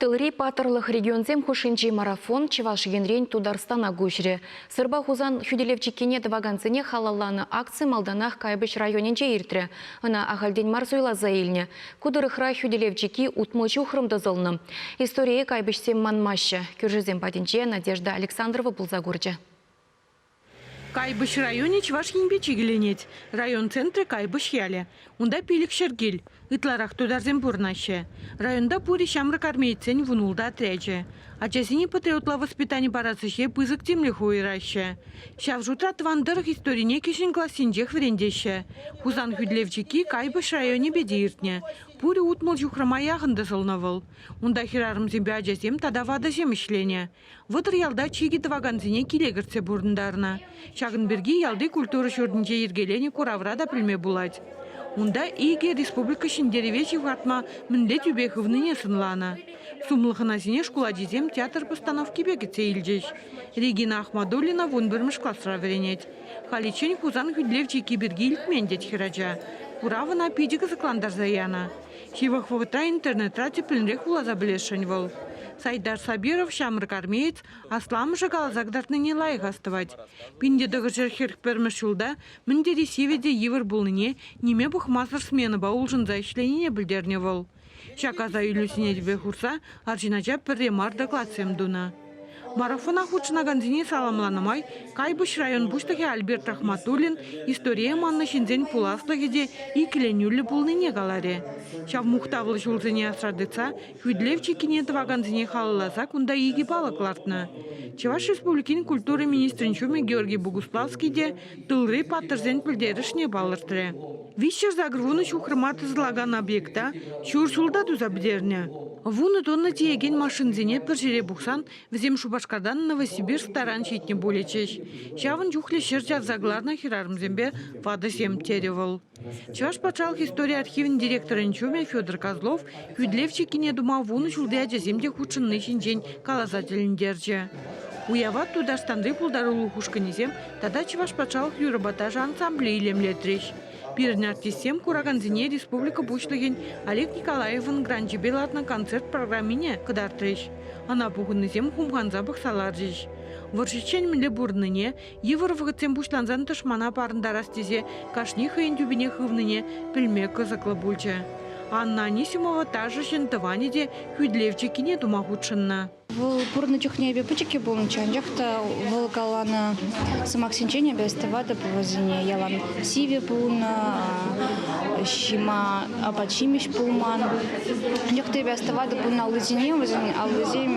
Тылри паттӑрлӑх регионсем хушшинчи марафон Чӑваш Енрен Тутарстана куҫрӗ. Сырпа Хусан хӳтӗлев чиккине тӑвакансене халалланӑ акци малтанах Кайпӑҫ районӗнче иртрӗ. Ӑна ахальтен мар суйласа илнӗ. Ку тӑрӑхра хӳтӗлев чикки 60 ҫухрӑм тӑсӑлнӑ. Историе кайпӑҫсем манмаҫҫӗ. Кӳршӗсем патӗнче Надежда Александрова пулса курчӗ. Кайпӑҫ районӗ Чӑваш Енпе чикӗленет. Район центрӗ Кайпӑҫ ялӗ. Унта 500 кил. Ытларах тутарсем пурӑнаҫҫӗ. Районта пурӗ ҫамрӑк армеецсен вунултӑ отрячӗ. Ачасене патриотла воспитани парас ӗҫе пысӑк тимлӗх уйӑраҫҫӗ. Ҫав шутра тӑван тӑрӑх историне кӗҫӗн классенчех вӗрентеҫҫӗ. Хусан хӳтӗлев чикки Кайпӑҫ районӗпе те иртнӗ. Пурӗ 60 ҫухрӑма яхӑн тӑсӑлнӑ вӑл. Унта хӗрарӑмсемпе ачасем тата ватӑсем ӗҫленӗ. 30 ялта чикӗ тӑвакансене киле кӗртсе пурӑнтарнӑ. Ҫакӑн пирки ялти культура ҫуртӗнче йӗркеленӗ куравра та пӗлме пулать. Унта икӗ республика ҫӗнтерӗве ҫывхартма мӗнле тӳпе хывнине сӑнланӑ. Сумлӑ хӑнасене шкул ачисем театр постановкипе кӗтсе илчӗҫ. Регина Ахмадуллина 11-мӗш класра вӗренет. Халиччен Хусан хӳтӗлев чикки пирки илтмен тет хӗрача. Курав ӑна питӗ кӑсӑклантарса янӑ. Ҫывӑх вӑхӑтра интернетра тӗплӗнрех вуласа пӗлесшӗн вӑл. Сайдар Сабиров ҫамрӑк армеец асламӑшӗ каласа кӑтартнине лайӑх астӑвать. 1941 ҫулта мӗн тери сивӗ те йывӑр пулнине ниме пӑхмасӑр сменӑпа улшӑнса ӗҫленине пӗлтернӗ вӑл. Ҫак аса илӳсене тӗпе хурса арҫын ача пӗрре мар докладсем тунӑ. Марафона хутшӑнакансене саламланӑ май Кайпӑҫ район пуҫлӑхӗ Альберт Рахматуллин историе маннӑ ҫынсен пуласлӑхӗ те иккӗленӳллӗ пулнине каларӗ. Ҫав мухтавлӑ ҫулсене асра тытса хӳтӗлев чиккине тӑвакансене халалласа кунта икӗ палӑк лартнӑ. Чӑваш Республикин культура министрӗн ҫумӗ Георгий Богуславский те тылри паттӑрсен пӗлтерӗшне палӑртрӗ. 380 ҫухрӑма тӑсӑлакан объекта ҫур ҫулта туса пӗтернӗ. Вунӑ тонна тиекен машинсене пӗр ҫӗре пухсан вӗсем Шупашкартан Новосибирск таран ҫитнӗ пулӗччӗҫ. Ҫавӑн чухлӗ ҫӗр чавса кӑларнӑ хӗрарӑмсемпе ватӑсем, терӗ вӑл. Чӑваш патшалӑх истори архивӗн директорӗн ҫумӗ Федор Козлов хӳтӗлев чиккине тума вунӑ ҫулти ачасем те хутшӑнни ҫинчен каласа тӗлӗнтерчӗ. Уява Тутарстанри пултарулӑх ушкӑнӗсем тата Чӑваш патшалӑх юрӑпа ташӑ ансамблӗ илемлетрӗҫ. Пирӗн артистсем куракансене республика Пуҫлӑхӗн Олег Николаевӑн гранчӗпе лартнӑ концерт программине кӑтартрӗҫ. Ӑна пухӑннисем хумханса пӑхса ларчӗҫ. Вӑрҫӑччен мӗнле пурӑннине, йывӑр вӑхӑтсем пуҫлансан тӑшмана парӑнтарас тесе кашни хӑйӗн тӳпине хывнине пӗлме кӑсӑклӑ пулчӗ. Анна Анисимова ташӑҫӑн тӑванӗ те хӳтӗлев чиккине тума хутшӑннӑ. Вӑл пурӑннӑ чухне эпӗ пӗчӗккӗ пулнӑччӗ, анчах та вӑл каланӑ сӑмахсенчен эпӗ астӑватӑп вӗсене. Ялан сивӗ пулнӑ, ҫима апат-ҫимӗҫ пулман. Анчах та эпӗ астӑватӑп ун аллисене, вӗсен аллисем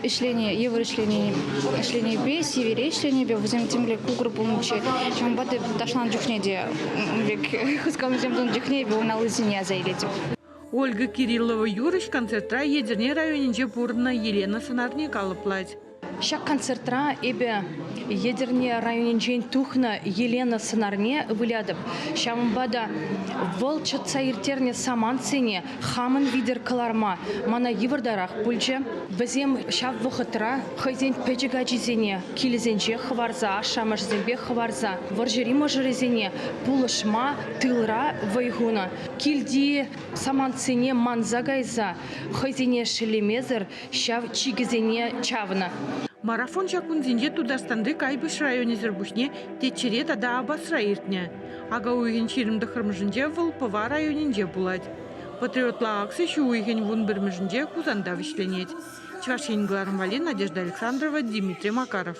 ӗҫлени, йывӑр ӗҫлени, ӗҫленипе, сивӗре ӗҫленипе вӗсем темле кукӑр пулнӑччӗ. Ҫавӑнпа та ташланӑ чухне те ун пек хусканусем тунӑ чухне эпӗ ун аллисене аса илетӗп. Ольга Кириллова юрӑҫ концертра Етӗрне районӗнче пурӑннӑ Елена сӑнарне калӑплать. Ҫак концертра эпӗ Етӗрне районӗнчен тухнӑ Елена сӑнарне вылятӑп. Ҫавӑнпа та вӑл чӑтса ирттернӗ самантсене хамӑн витӗр кӑларма мана йывӑртарах пулчӗ. Вӗсем ҫав вӑхӑтра хӑйсен пӗчӗк ачисене килӗсенче хӑварса, ашшӗ-амӑшӗсемпе хӑварса вӑрҫӑри мӑшӑрӗсене пулӑшма тылра вӑй хунӑ. Килти самантсене манса кайса хӑйсене шеллемесӗр ҫав чикӗсене чавнӑ. Марафон ҫак кунсенче Тутарстанри Кайпӑҫ районӗсӗр пуҫне Теччӗре тата Апасра иртнӗ. Ака уйӑхӗн 29-мӗшӗнче вӑл Пӑва районӗнче пулать. Патриотла акци ҫу уйӑхӗн 11-мӗшӗнче Хусанта вӗҫленет. Чӑваш Ен кӑларӑм валли Надежда Александрова, Дмитрий Макаров.